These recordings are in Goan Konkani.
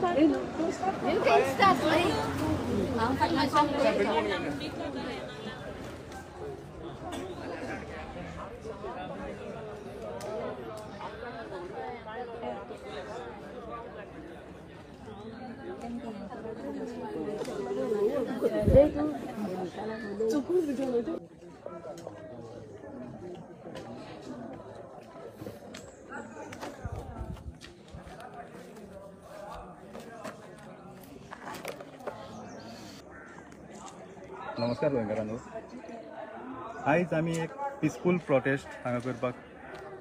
start. You can start. नमस्कार गोंयकारांनो, आयज आमी एक पिसफूल प्रोटेस्ट हांगा करपाक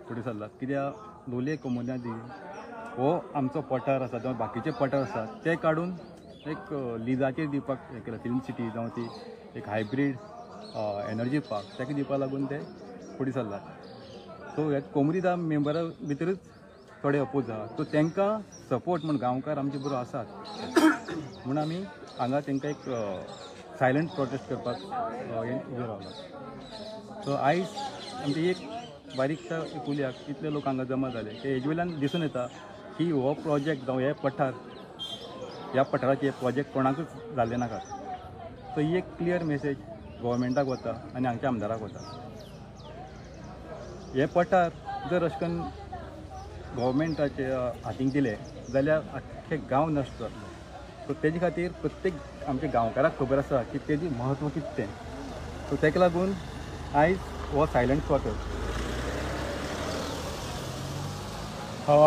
फुडें सरला. कित्याक लोलये कोमुनिदादी हो आमचो पठार आसा, जावं बाकीचे पठार आसा ते काडून एक लिजाचेर दिवपाक हें केलां. फिल्म सिटी जावं ती एक हायब्रीड एनर्जी पार्क ताका दिवपाक लागून ते फुडें सरला. सो ह्या कोमुनिदाद मेंबरा भितरूच थोडे अपोज आहा, सो तांकां सपोर्ट म्हूण गांवकार आमचे बरोबर आसात म्हूण आमी हांगा तांकां एक सायलंट प्रोटेस्ट करपाक उबे रावला. सो आयज आमचे एक बारीकशा एक उलयाक इतले लोक हांगा जमा जाले की हेजे वयल्यान दिसून येता की हो प्रोजेक्ट जावं हे पठार, ह्या पठाराचे प्रोजेक्ट कोणाकूच जाल्ले नाका. सो ही एक क्लियर मेसेज गव्हर्मेंटाक वता आनी हांगच्या आमदाराक वता. हे पठार जर अशें करून गव्हर्मेंटाचे हातीक दिले जाल्यार आख्खे गांव नश्ट जातलो. सो तेजे खातीर प्रत्येक आमच्या गांवकाराक खबर आसा की तेजी म्हत्व कितें तें. सो तेका लागून आयज हो सायलंट प्रोटेस्ट.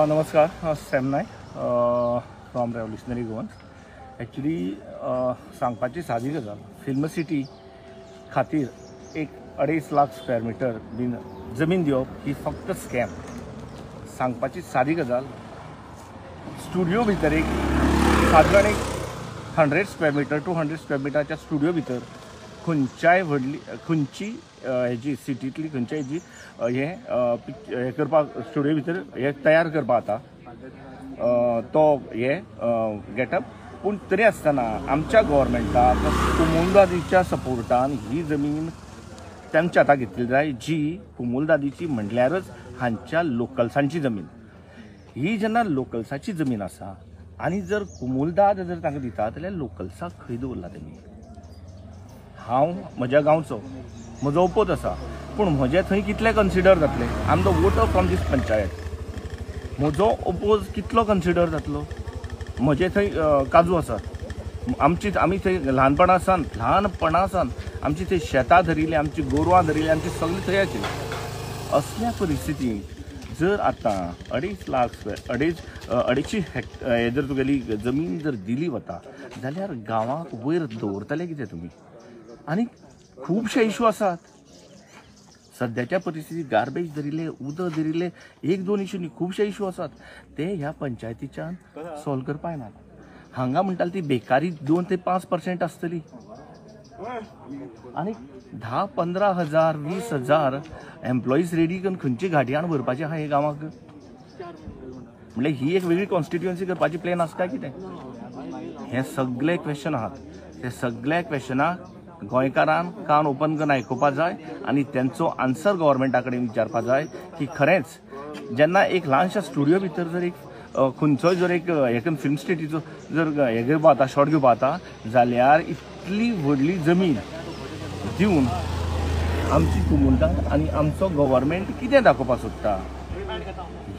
नमस्कार, हांव Sam Naik from Revolutionary Goan. Actually सांगपाची सादी गजाल, फिल्म सिटी खातीर एक 2.5 लाख स्क्वेअर मिटर बीन जमीन दिवप ही फक्त स्कॅम. सांगपाची सादी गजाल, स्टुडियो भितर एक सादारण एक 100 स्क्वेअर मिटर 200 स्क्वेअर मिटराच्या स्टुडियो भितर खंयच्याय व्हडली खंयची हेजी सिटींतली खंयच्याय हेजी हें करपाक स्टुडियो भितर हें तयार करपाक जाता तो हे गेटअप. पूण तरी आसतना आमच्या गव्हर्मेंटाक कोमुनिदादीच्या सपोर्टान ही जमीन तांच्या हाताक घेतली जाय, जी कोमुनिदादीची म्हणल्यारच हांच्या लोकल्सांची जमीन. ही जेन्ना लोकल्साची जमीन आसा आनी जर कोमुनिदाद जर तांकां दिता जाल्यार लोकल्साक खंय दवरला तेमी? हांव म्हज्या गांवचो, म्हजो ओपोज आसा, पूण म्हजें थंय कितलें कन्सिडर जातलें? I am the voter from this panchayat. म्हजो ओपोज कितलो कन्सिडर जातलो? म्हजे थंय काजू आसात, आमची आमी थंय ल्हानपणा सावन आमची थंय शेतां धरिल्लीं, आमची गोरवां धरिल्लीं, आमची सगळीं थंय आशिल्ली. असल्या परिस्थितींत जर आतां 2.5 लाख स्क्वेअर अडेचशी हे जर तुगेली जमीन जर दिली वता जाल्यार गांवाक वयर दवरतले कितें तुमी? आनी खुबशे इशू आसात सद्याच्या परिस्थितीत. गार्बेज धरिल्ले, उदक धरिल्ले, 1-2 इशू न्ही, खुबशे इशू आसात ते ह्या पंचायतीच्यान सॉल्व करपाक येनात. हांगा म्हणटाले ती बेकारी 2 ते 5% आसतली आनी 10-15 हजार 20 हजार एम्प्लॉईज रेडी करून खंयचे गाडयान भरपाचे आहा हे गांवाक? म्हणल्यार ही एक वेगळी कॉन्स्टिट्युएन्सी करपाची प्लॅन आसा काय कितें? हे सगळे क्वेश्चन आहात. ते सगळ्या क्वेश्चनाक गोंयकारान कान ओपन करून आयकुपा जाय आनी तेंचो आन्सर गव्हर्मेंटा कडेन विचारपा जाय की खरेंच जेन्ना एक ल्हानशा स्टुडियो भितर जर एक खंयचोय जर एक हे फिल्म सिटीचो जर हे घेवपा जाता, शॉट घेवपा जाता जाल्यार इतली व्हडली जमीन दिवन आमची कोमुनिदाद आनी आमचो गव्हर्मेंट कितें दाखोवपाक सोदता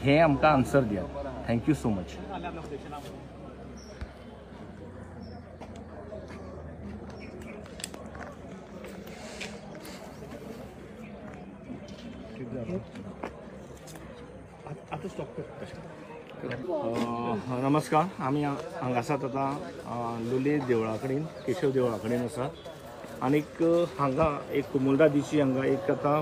हें आमकां आन्सर दियात. Thank you so much. आतां स्टॉप कर. नमस्कार, आमी हांगा आसात आतां लोलये देवळा कडेन, केशव देवळा कडेन आसात. आनीक हांगा एक कोमुनिदादीची हांगा एक आतां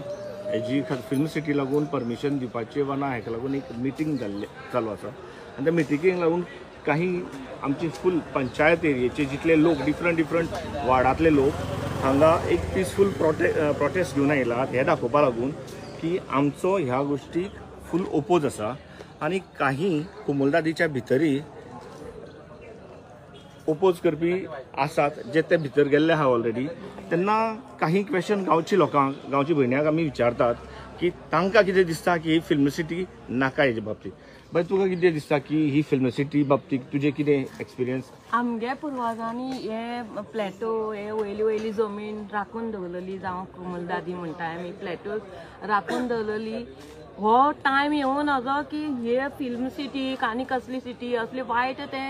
हेजी फिल्म सिटी लागून परमिशन दिवपाचें वा ना हेका लागून एक मिटींग जाल्लें चालू आसा. आनी त्या मिटिंगेक लागून काही आमची फूल पंचायत एरियेचे जितले लोक डिफरंट डिफरंट वार्डांतले लोक हांगा एक पिसफूल प्रोटेस्ट घेवन आयलात हें दाखोवपा लागून की आमचो ह्या गोश्टीक फूल ओपोज आसा. आनी काही कोमुनिदादीच्या भितरय ओपोज करपी आसात जे ते भितर गेल्ले आहा ऑलरेडी. तेन्ना काही क्वेश्चन गांवची लोकांक, गांवची भयण्यांक आमी विचारतात की तांकां कितें दिसता की ही फिल्म सिटी नाका हेजे बाबतींत. बाय तुका कितें दिसता की ही फिल्म सिटी बाबतींत तुजें कितें एक्सपिरियन्स? आमगे पुर्वजांनी हे प्लॅटो हे वयली वयली जमीन राखून दवरलेली, जावं कुमुलदादी म्हणटा आमी, प्लॅटो राखून दवरलेली. हो टायम येवं नजो की हे फिल्म सिटीक आनी कसली सिटी असली वायट ते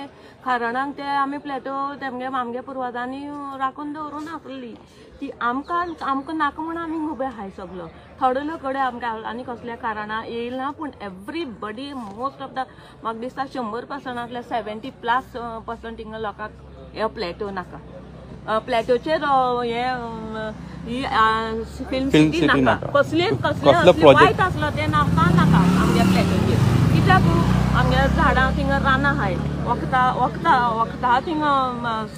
कारणाक ते आमी प्लॅटो तेमगे आमगे पुर्वजांनी राखून दवरूं नासली ती आमकां आमकां नाका म्हूण आमी उबे आहाय सगलो. थोडे लोक कडेन आमकां आनी कसल्या कारणां येयला ना, पूण एवरीबडी मोस्ट ऑफ the म्हाका दिसता 100%तल्या 70+% हिंगा लोकांक हे प्लॅटो नाका. प्लॅटोचेर हे ही फिल्म सिटी नाका, कसले कसले वायट आसलो तें नाका नाका आमगे प्लॅटोचेर. कित्याक आमगे झाडां थिंगा रानां आहाय, वखदां वखदां वखदां थिंगा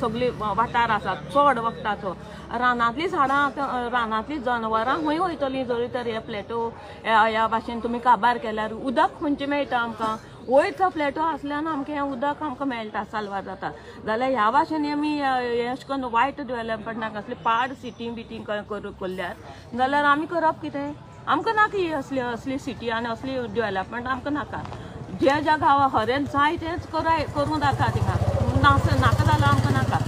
सगळी वाठार आसा चड वखदाचो. रानांतलीं झाडां रानांतलीं जनवरां खंय वयतलीं जरी तर हे प्लॅटो ह्या भाशेन तुमी काबार केल्यार उदक खंयचें मेळटा आमकां? वयरचो प्लॅटो आसल्यान आमकां हें उदक आमकां मेळटा, साल्वार जाता. जाल्यार ह्या भाशेन आमी हें अशें करून वायट डेवलपमेंटाक असली पाड सिटी बिटी करल्यार जाल्यार आमी करप कितें? आमकां नाका ही असली असली सिटी आनी असली डेवलपमेंट आमकां नाका. ज्या ज्या गांवा हरेंच जाय तेंच करूं जाता थिंगा, नाका जाल्यार आमकां नाका.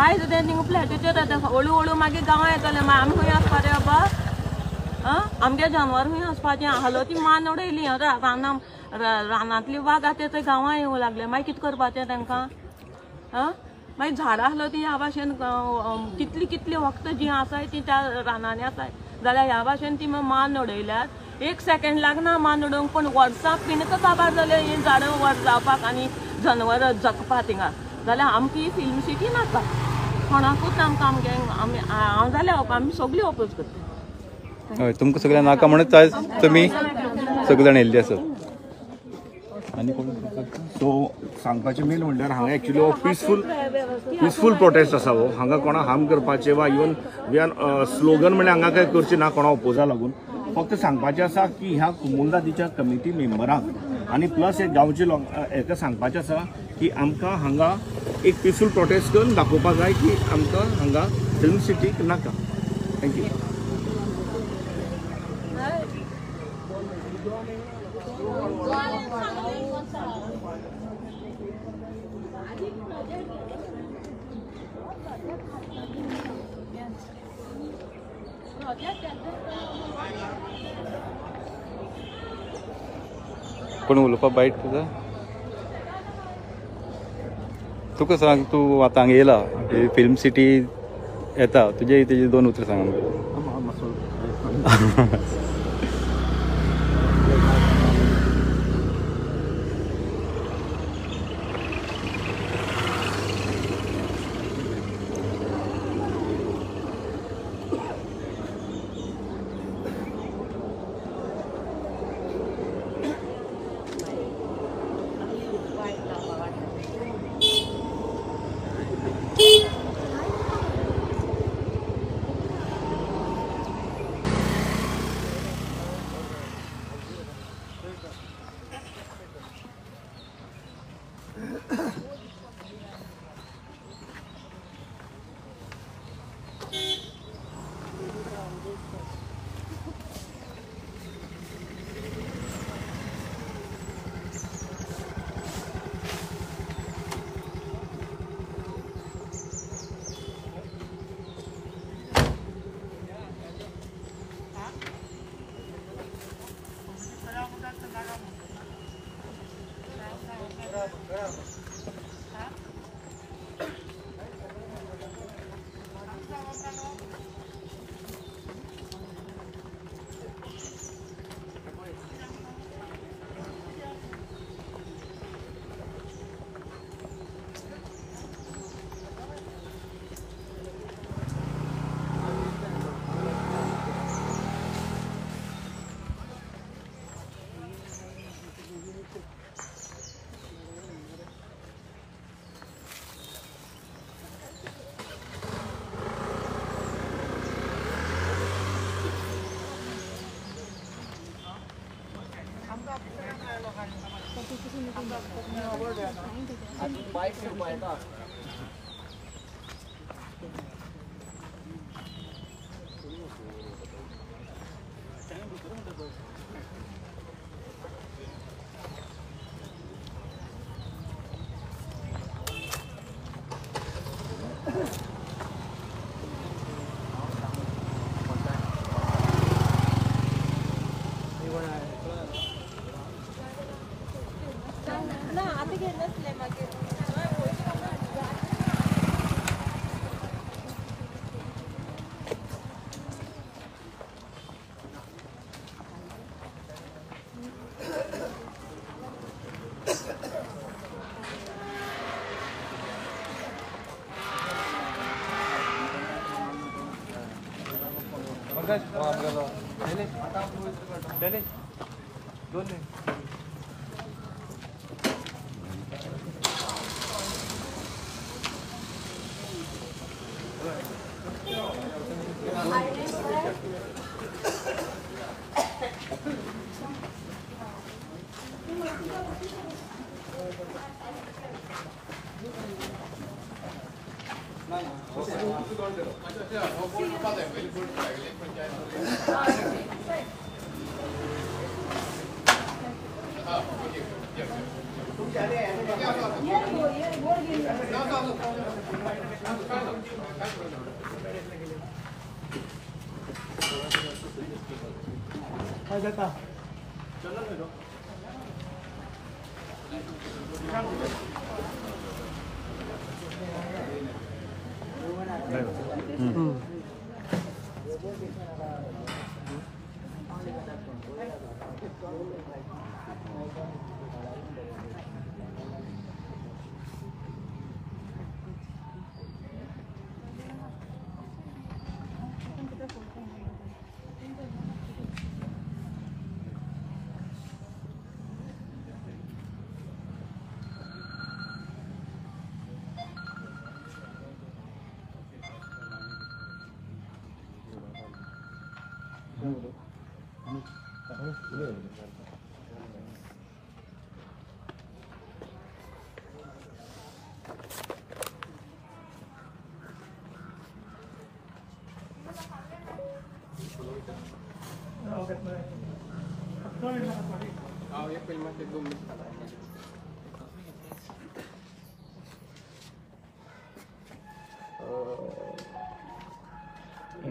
आयज तें थिंगा फ्लॅटीचेर येता, हळू हळू मागीर गांवां येतलें, मागीर आमी खंय वचपाचें बाबा? आमगे जानवर खंय वचपाचें? हालो ती मान उडयली रानां रानांतली वाग आतां थंय गांवां येवं लागले, मागीर कितें करपाचें तांकां? मागीर झाडां आसलो ती ह्या भाशेन कितली कितली वखदां जीं आसाय ती त्या रानांनी आसाय, जाल्यार ह्या भाशेन ती मान उडयल्यार एक सेकेंड लागना मान उडोवंक, पूण वर्सां पिणक काबार जालें हीं झाडां व्हड जावपाक आनी जनवरां जगपाक थिंगा. जाल्यार आमकां ही फिल्म सिटी नाका कोणाकूच. आमकां आमगे आमी हांव जाल्यार आमी सगळीं ओपोज करता. हय, तुमकां सगळ्यांक नाका म्हणून आयज तुमी सगळे जाण येयल्ले आसात. आनी कोण? सो सांगपाचें मेन म्हणल्यार हांगा एक्चुली हो पिसफूल पिसफूल प्रोटेस्ट आसा. हो हांगा कोणा हार्म करपाचें वा इवन we are slogan म्हणल्यार हांगा कांय करचें ना कोणा ओपोजा लागून. फक्त सांगपाचें आसा की ह्या कुमुलदादीच्या कमिटी मेंबरांक आनी प्लस हे गांवचे लोक हेका सांगपाचें आसा की आमकां हांगा एक पिसफूल प्रोटेस्ट करून दाखोवपाक जाय की आमकां हांगा फिल्म सिटीक नाका. Thank you. कोण उलोवपा बायट तुजा? तुका सांग, तूं आतां हांगा येयला फिल्म सिटी येता, तुजे तेजे दोन उतरां सांग आमकां.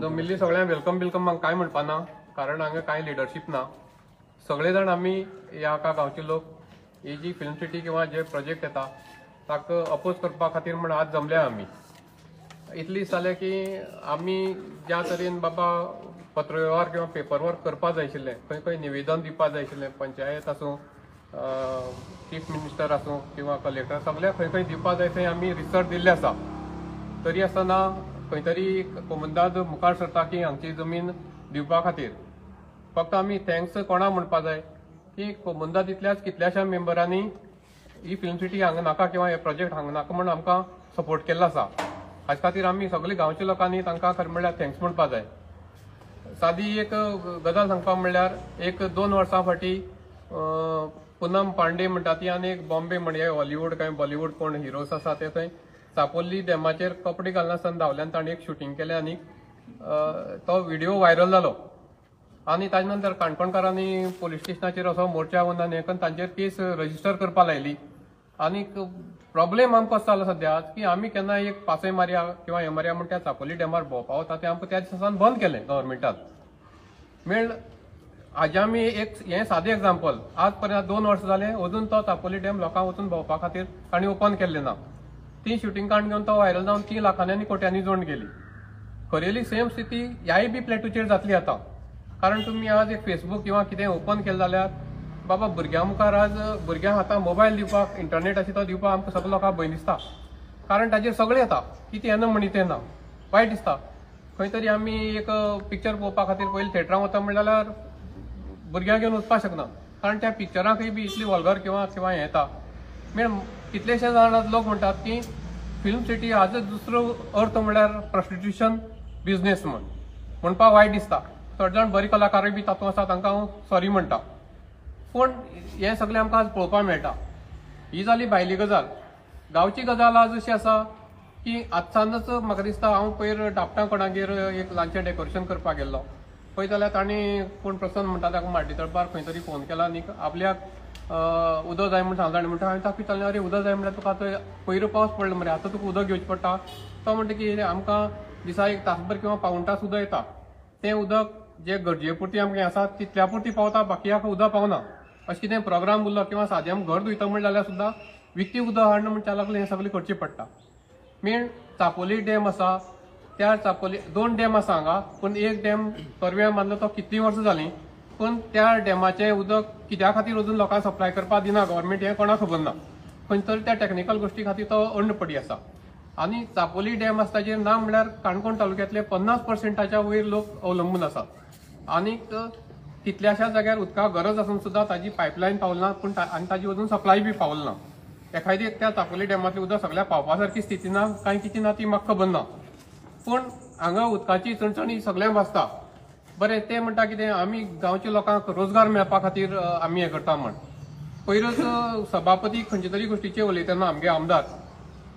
जमिल्ली सगळ्यांक welcome बिलकम म्हाका कांय म्हणपा ना, कारण हांगा कांय लिडरशीप ना. सगळे जाण आमी ह्या एका गांवचे लोक ही जी फिल्म सिटी किंवा जे प्रोजेक्ट येता ताका अपोज करपा खातीर म्हण आज जमल्या आमी. इतली जालें की आमी ज्या तरेन बाबा पत्रवेव्हार किंवा पेपर वर्क करपा जाय आशिल्लें, खंय खंय निवेदन दिवपा जाय आशिल्लें, पंचायत आसूं, चीफ मिनिस्टर आसूं किंवा कलेक्टर, सगळ्या खंय खंय दिवपा जाय थंय आमी रिसर्च दिल्ले आसा. तरी आसतना खंय तरी कोमुंदाद मुखार सरता की हांगची जमीन दिवपा खातीर. फक्त आमी thanks कोणा म्हणपा जाय की कोमुंदाद इतल्याच कितल्याश्या मेंबरांनी ही फिल्म सिटी हांगा नाका किंवा हे प्रोजेक्ट हांगा नाका म्हूण आमकां सपोर्ट केल्लो आसा. हाचे खातीर आमी सगळे गांवच्या लोकांनी तांकां खरें म्हणल्यार thanks म्हणपा जाय. सादी एक गजाल सांगपा म्हणल्यार एक 2 वर्सां फाटीं पुनम पांडे म्हणटा ती आनी एक बॉम्बे म्हणजे हॉलिवूड काय बॉलिवूड कोण हिरोज आसा ते थंय चापोली डॅमाचेर कपडे घालनासतना धांवल्यान ताणें एक शुटींग केलें आनी तो व्हिडिओ व्हायरल जालो. आनी ताजे नंतर काणकोणकारांनी पोलीस स्टेशनाचेर असो मोर्चा वचून हें करून तांचेर केस रजिस्टर करपा लायली. आनी प्रॉब्लेम आमकां कसो जालो सद्या की आमी केन्ना एक पासय मारया किंवा हें मारया म्हण त्या चापोली डॅमार भोंवपा वता तें आमकां त्या दिसान बंद केलें गव्हर्मेंटान. मेळ हाजें आमी एक हें सादें एग्जाम्पल, आज पर्यंत 2 वर्सां जालें अजून तो चापोली डॅम लोकांक वचून भोंवपा खातीर तांणी ओपन केल्लें ना. ती शुटींग काडून घेवन तो व्हायरल जावन ती लाखांनी आनी कोट्यांनी जोड गेली. खरेली सेम स्थिती ह्याय बी प्लेटूचेर जातली आतां, कारण तुमी आज एक फेसबूक किंवा कितें ओपन केलें जाल्यार बाबा भुरग्यां मुखार आज भुरग्यांक आतां मोबायल दिवपाक इंटरनेट आसा तो दिवपाक आमकां सगळ्या लोकांक भंय दिसता, कारण ताजेर सगळें येता, कितें येना म्हण तें ना, वायट दिसता. खंय तरी आमी एक पिक्चर पळोवपा खातीर पयलीं थेटरां वता म्हणलें जाल्यार भुरग्यांक घेवन वचपाक शकना, कारण त्या पिक्चरांकय बी इतली वल्गर किंवा किंवा हें येता. मेन कितलेशे जाण लोक म्हणटात की फिल्म सिटी हाजो दुसरो अर्थ म्हणल्यार प्रोस्टिट्युशन बिजनेस म्हण म्हणपाक वायट दिसता. थोडे जाण बरे कलाकारूय बी तातूंत आसा, तांकां हांव सॉरी म्हणटा, पूण हें सगळें आमकां आज पळोवपाक मेळटा. ही जाली भायली गजाल. गांवची गजाल आज अशी आसा की आजच्यानच म्हाका दिसता हांव पयर डापटां कोणागेर एक ल्हानशें डेकोरेशन करपाक गेल्लो, पळय जाल्यार तांणी कोण प्रसन्न म्हणटा ताका माड्डी तळपार खंय तरी फोन केला आनी आपल्याक उदक जाय म्हूण सांगता. आनी म्हणटा हांवें ताका विचारलें, अरे उदक जाय म्हणल्यार तुका आतां पयर पावस पडलो मरे, आतां तुका उदक घेवचें पडटा. तो म्हणटा की आमकां दिसा एक तासभर किंवा पावूण तास उदक येता, तें उदक जे गरजे पुरती आमकां आसा तितल्या पुरती पावता, बाकी आमकां उदक पावना. अशें कितें प्रोग्राम उरलो किंवा सादें आमी घर धुयता म्हणलें जाल्यार सुद्दां विकती उदक हाडना म्हणच्या लागले हें सगळें करचें पडटा. मेन चापोली डॅम आसा, त्या चापोली 2 डॅम आसा हांगा, पूण एक डॅम करव्या बांदलो तो कितलीं वर्सां जालीं, पूण त्या डॅमाचें उदक कित्या खातीर अजून लोकांक सप्लाय करपाक दिना गव्हर्मेंट हें कोणाक खबर ना. खंय तरी त्या टॅक्निकल गोश्टी खातीर तो अंड पडी आसा. आनी चापोली डॅम आसा ताजेर ना म्हणल्यार काणकोण तालुक्यांतले 50%च्या वयर लोक अवलंबून आसात. आनीक कितल्याश्या जाग्यार उदका गरज आसून सुद्दां ताजी पायपलायन पावल ना, पूण आनी ताजी अजून सप्लाय बी पावल ना. एखादी त्या चापोली डॅमांतलें उदक सगळ्या पावपा सारकी स्थिती ना, कांय कितें ना ती म्हाका खबर ना. पूण हांगा उदकाची चणचणी सगळ्यांक भासता. बरें, ते म्हणटा कितें आमी गांवच्या लोकांक रोजगार मेळपा खातीर आमी हें करता म्हण. पयरच सभापती खंयच्या तरी गोश्टीचेर उलयतना आमगे आमदार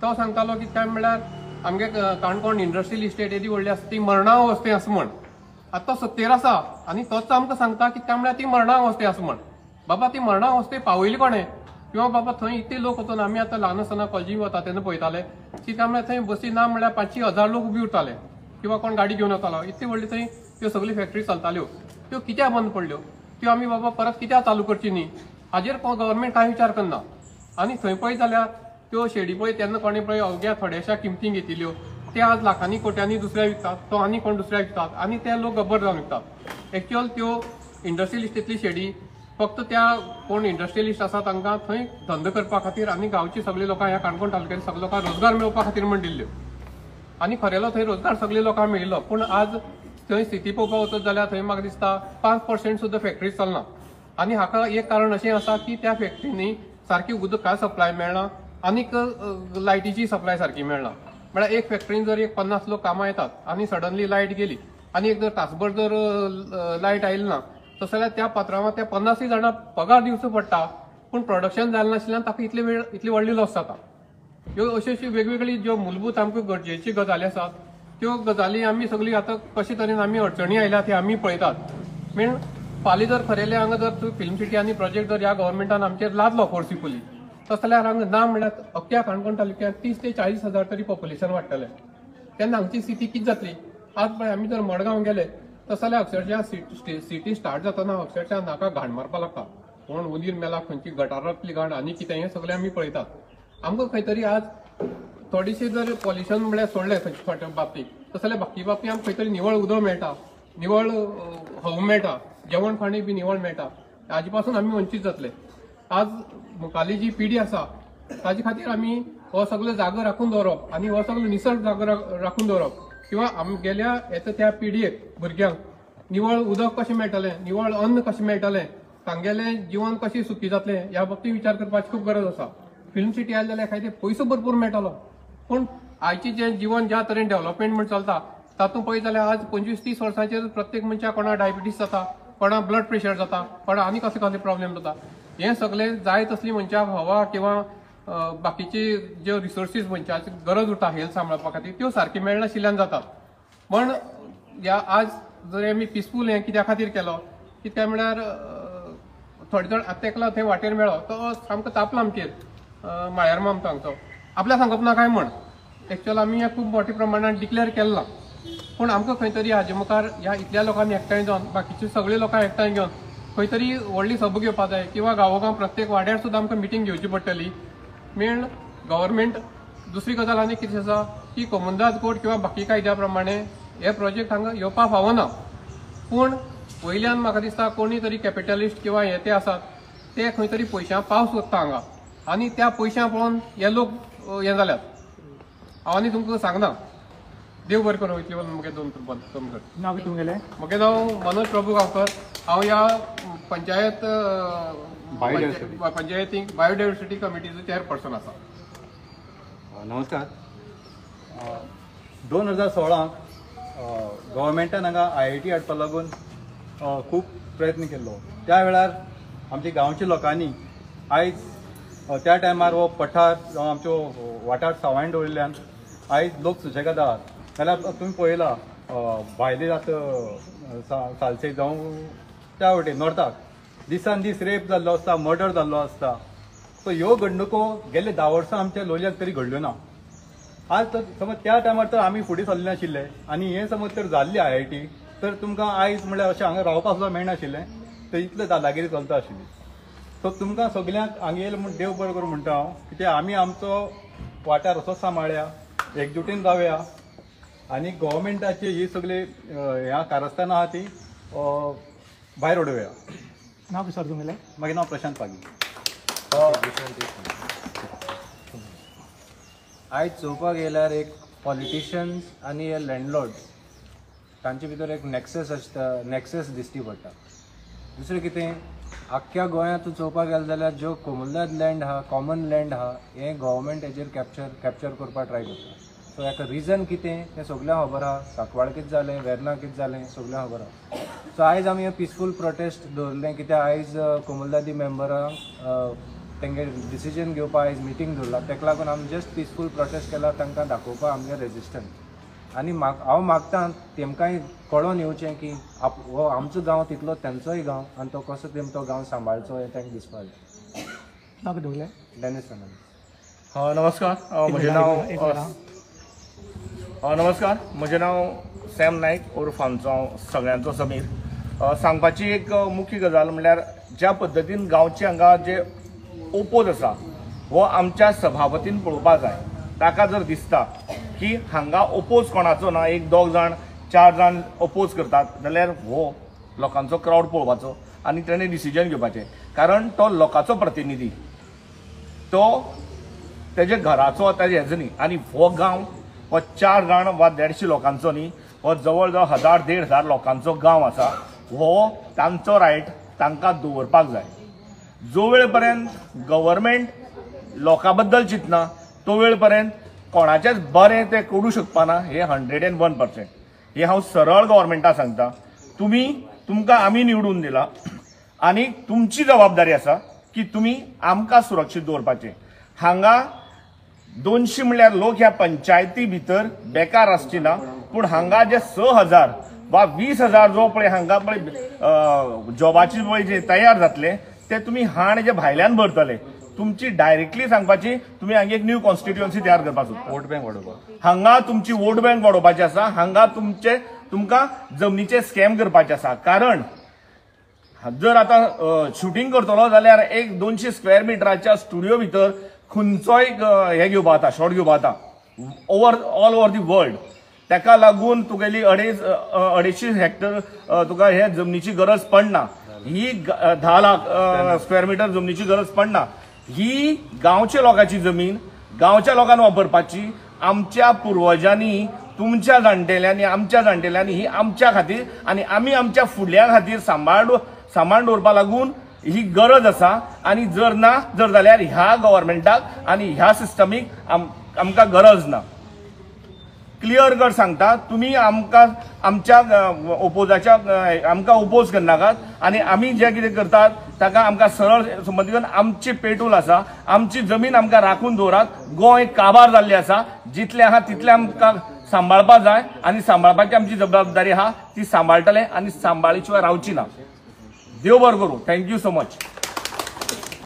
तो सांगतालो की काय म्हणल्यार आमगे काणकोण इंडस्ट्रियल इस्टेट येदी व्हडली आसा ती मरणा अवस्थे आसा म्हण. आतां तो सत्तेर आसा आनी तोच आमकां सांगता की काय म्हणल्यार ती मरणा अवस्थे आसा म्हण. बाबा ती मरणा अवस्थे पावयली कोणें? किंवा बाबा थंय इतले लोक वचून आमी आतां ल्हान आसतना कॉलेजीक वता तेन्ना पळयताले की काय म्हणल्यार थंय बसी ना म्हणल्यार 500-6 हजार लोक उबी उरताले किंवा कोण गाडी घेवन वतालो. इतली व्हडली थंय त्यो सगळ्यो फॅक्टरी चलताल्यो, त्यो कित्याक बंद पडल्यो? त्यो आमी बाबा परत कित्याक चालू करची न्ही हाजेर गव्हर्मेंट कांय विचार करना. आनी थंय पळयत जाल्यार त्यो शेडी पळय तेन्ना कोणें पळय अवघ्या थोड्याश्या किमतीन घेतिल्ल्यो, ते आज लाखांनी कोट्यांनी दुसऱ्या विकतात, तो आनी कोण दुसऱ्या विकतात आनी ते लोक गब्बर जावन विकतात. एक्च्युअल त्यो इंडस्ट्रियल इस्टेटली शेडी फक्त त्या कोण इंडस्ट्रियलिस्ट आसा तांकां थंय धंदो करपा खातीर आनी गांवची सगळीं लोकां ह्या काणकोण तालुक्यांत सगळे लोकांक रोजगार मेळोवपा खातीर म्हण दिल्ल्यो. आनी खरेलो थंय रोजगार सगळे लोकांक मेळिल्लो. पूण आज थंय स्थिती पळोवपाक वचत जाल्यार थंय म्हाका दिसता 5% सुद्दां फॅक्टरी चलना. आनी हाका एक कारण अशें आसा की त्या फॅक्टरींनी सारकी उदका सप्लाय मेळना आनीक लायटीची सप्लाय सारकी मेळना. म्हळ्यार एक फॅक्टरीन जर एक 50 लोक कामां येतात आनी सडनली लायट गेली आनी एक जर तासभर जर लायट आयली ना तसो जाल्यार त्या पात्रांवाक त्या 50 जाणां पगार दिवचो पडटा, पूण प्रोडक्शन जालें नाशिल्ल्यान ताका इतले वेळ इतली व्हडली लॉस जाता. ह्यो अश्यो अश्यो वेगवेगळी ज्यो मूलभूत आमकां गरजेच्यो गजाली आसात त्यो गजाली आमी सगळी आतां कशे तरेन आमी अडचणी आयल्या ते आमी पळयतात. मेन फाल्यां जर खरेलें हांगा जर फिल्म सिटी आनी प्रोजेक्ट जर ह्या गव्हर्मेंटान आमचेर लादलो फोर्सिफुली तसो जाल्यार हांगा ना म्हणल्यार अख्ख्या काणकोण तालुक्यांत 30 ते 40 हजार तरी पॉप्युलेशन वाडटलें. तेन्ना हांगची स्थिती कितें जातली? आज पळय आमी जर मडगांव गेले तसो जाल्यार अक्षरशा सिटी स्टार्ट जातना अक्षरशा नाका घाण मारपाक लागता. कोण उंदीर मेला, खंयची गटारांतली घाण आनी कितें हें सगळें आमी पळयतात. आमकां खंय तरी आज थोडीशी जर पॉल्युशन म्हळ्यार सोडलें थोड्या बाबतींत तसो जाल्यार बाकी बाबतींत आमकां खंय तरी निवळ उदक मेळटा, निवळ हवा मेळटा, जेवण खाणूय बी निवळ मेळटा. हाजे पासून आमी वंचीत जातले. आज मुखाली जी पिढी आसा ताजे खातीर आमी हो सगळो जागो राखून दवरप आनी हो सगळो निसर्ग जागो राखून दवरप किंवा आमगेल्या येता त्या पिढयेक भुरग्यांक निवळ उदक कशें मेळटलें, निवळ अन्न कशें मेळटलें, तांगेलें जिवन कशें सुखी जातलें ह्या बाबतींत विचार करपाची खूब गरज आसा. फिल्म सिटी आयले जाल्यार एखादे पयसो भरपूर मेळटलो, पूण आयचें जें जिवन ज्या तरेन डेव्हलपमेंट म्हण चलता तातूंत पळयत जाल्यार आज 25-30 वर्सांचेर प्रत्येक मनशाक कोणाक डायबिटीस जाता, कोणाक ब्लड प्रेशर जाता, कोणाक आनी कसले कसले प्रॉब्लेम जाता. हें सगळें जाय तसली मनशाक हवा किंवा बाकीची ज्यो रिसोर्सीस मनशाची गरज उरता हेल्थ सांबाळपा खातीर त्यो सारकी मेळनाशिल्ल्यान जातात. म्हण ह्या आज जर आमी पिसफूल हें कित्या खातीर केलो कित्याक म्हळ्यार थोडे जाण आतां एकलो थंय वाटेर मेळ्ळो तो सामको तापलो आमचेर, माळ्यार माम तांचो आपल्या सांगप ना काय म्हण. एक्चुअल आमी हें खूब मोठ्या प्रमाणान डिक्लेअर केलें ना, पूण आमकां खंय तरी हाजे मुखार ह्या इतल्या लोकांनी एकठांय जावन बाकीचे सगळे लोकांक एकठांय घेवन खंय तरी व्हडली सभा घेवपा जाय किंवा गांवोगांव प्रत्येक वाड्यार सुद्दां आमकां मिटींग घेवची पडटली. मेन गव्हर्मेंट दुसरी गजाल आनी कितें आसा की कोमुनिदाद कोर्ट किंवा बाकी कायद्या प्रमाणे हे प्रोजेक्ट हांगा येवपाक फावना, पूण वयल्यान म्हाका दिसता कोणी तरी कॅपिटलिस्ट किंवा हे ते आसात ते खंय तरी पयशां पावस वता हांगा आनी त्या पयशां पळोवन हे लोक हें जाल्यात. हांव आनी तुमकां सांगना. देव बरें करूं. इतलें म्हगे दोन बंद कमी कर. नांव कितें तुमगेलें? म्हगेलें नांव मनोज प्रभू गांवकर. हांव ह्या पंचायत पंचायतीक बायोडायवर्सिटी कमिटीचो चेअरपर्सन आसा. नमस्कार. 2016 गव्हर्मेंटान हांगा IIT हाडपाक लागून खूब प्रयत्न केल्लो. त्या वेळार आमच्या गांवच्या लोकांनी आयज त्या टायमार हो पठार जावं आमच्यो वाठार सावायन दवरिल्ल्यान आयज लोक सुशेगाद आहात. जाल्यार तुमी पळयला भायले आतां सालसे जावं त्या वटेन नॉर्थाक दिसान दीस रेप जाल्लो आसता, मर्डर जाल्लो आसता. सो ह्यो घडणुको गेल्ले 10 वर्सां आमच्या लोलयाक तरी घडल्यो ना. आज तर समज त्या टायमार तर आमी फुडें सरले नाशिल्ले आनी हें समज तर जाल्ली IIT तर तुमकां आयज म्हणल्यार अशें हांगा रावपाक सुद्दां मेळनाशिल्लें, तर इतले दादागिरी चलता आशिल्ली. सो तुमकां सगल्यांक हांगा येयलें म्हूण देव बरें करूं म्हणटा हांव, कित्याक आमी आमचो वाठार असोच सांबाळया, एकजुटीन रावया आनी गव्हर्मेंटाची ही सगळी ह्या कारस्थानां आहा ती भायर उडोवया. नांव कितें सर तुमगेलें? मागीर नांव प्रशांत पागी. आयज चोवपाक गेल्यार एक पॉलिटिशियन्स आनी हे लँडलॉर्ड्स तांचे भितर एक नॅक्सस आसता, नॅक्सस दिश्टी पडटा. दुसरें कितें, आख्ख्या गोंयांत तूं चोवपाक गेलो जाल्यार ज्यो कोमुनिदाद लँड आहा, कॉमन लँड आहा, हें गव्हर्मेंट हेजेर कॅप्चर करपाक ट्राय करता. सो हेका रिजन कितें तें सगल्यांक खबर आहा. सांकवाळ कितें जालें, वेर्ना कितें जालें, सगल्यांक खबर आहा. सो आयज आमी हें पिसफूल प्रोटेस्ट दवरलें कित्याक आयज कोमुनिदादी मेंबरांक तेंगे डिसिजन घेवपाक आयज मिटींग दवरला. तेका लागून आमी जस्ट पिसफूल प्रोटेस्ट केला तांकां दाखोवपाक आमगे रेजिस्टन्स. आनी हांव मागता तेमकांय कळोन येवचें की हो आमचो गांव तितलो तेंचोय गांव आनी तो कसो तेम तो गांव सांबाळचो हें तांकां दिसपाक जाय. नांव कितें तुमगेलें? डेनिस फर्नांडीस. नमस्कार, म्हजें नांव नमस्कार, म्हजें नांव सॅम नायक उर्फ आमचो सगळ्यांचो समीर. सांगपाची एक मुख्य गजाल म्हणल्यार ज्या पद्दतीन गांवचे हांगा जे ओपोज आसा हो आमच्या सभापतीन पळोवपाक जाय. ताका जर दिसता की हांगा ओपोज कोणाचो ना, एक दोग जाण चार जाण ओपोज करतात जाल्यार हो लोकांचो क्रावड पळोवपाचो आनी तेणें डिसिजन घेवपाचें, कारण तो लोकांचो प्रतिनिधी, तो तेजे घराचो ताजे हेजो न्ही. आनी हो गांव हो 4 जाण वा 150 लोकांचो न्ही, हो जवळ जवळ 1000 1500 लोकांचो गांव आसा. हो तांचो रायट तांकां दवरपाक जाय. जो वेळ पर्यंत गव्हर्मेंट लोकां बद्दल चिंतना तो वेळ पर्यंत कोणाचेंच बरें तें करूं शकपाना. हे 101% हे हांव सरळ गव्हर्मेंटाक सांगता. तुमी तुमकां आमी निवडून दिला आनी तुमची जबाबदारी आसा की तुमी आमकां सुरक्षीत दवरपाचें. हांगा 200 म्हणल्यार लोक ह्या पंचायती भितर बेकार आसची ना, पूण हांगा जे 6000 वा 20000 जो पळय हांगा पळय जॉबाची पळय जे तयार जातले ते तुमी हाण जे भायल्यान भरतले. तुमची डायरेक्टली सांगपाची तुमी हांगा एक न्यू कॉन्स्टिट्युएन्सी तयार करपाक सोदता, वोट बँक वाडोवपाक. हांगा तुमची वोट बँक वाडोवपाची आसा, हांगा तुमचे तुमकां जमनीचे स्कॅम करपाचे आसा. कारण जर आतां शुटींग करतलो जाल्यार एक 200 स्क्वेअर मिटराच्या स्टुडियो भितर खंयचोय हे घेवपा जाता, शॉट घेवपा जाता over all over the world. ताका लागून तुगेली 250 हेक्टर तुका हे जमनीची गरज पडना, ही 10 लाख स्क्वेअर मिटर जमनीची गरज पडना. ही गांवच्या लोकांची जमीन गांवच्या लोकांनी वापरपाची. आमच्या पुर्वजांनी, तुमच्या जाणटेल्यांनी, आमच्या जाणटेल्यांनी ही आमच्या खातीर आनी आमी आमच्या फुडल्या खातीर सांबाळ दवरपा लागून ही गरज आसा. आनी जर ना जर जाल्यार ह्या गव्हर्मेंटाक आनी ह्या सिस्टमीक आमकां गरज ना. क्लियर कट सांगता, तुमी आमकां आमच्या ओपोजाच्या आमकां ओपोज करनाकात आनी आमी जें कितें करतात ताका आमकां सरळ संबंदी आमची पेटूल आसा, आमची जमीन आमकां राखून दवरात. गोंय काबार जाल्लें आसा, जितलें आहा तितलें आमकां सांबाळपा जाय आनी सांबाळपाची आमची जबाबदारी आहा, ती सांबाळटले आनी सांबाळी शिवाय रावची ना. देव बरें करूं. Thank you so much.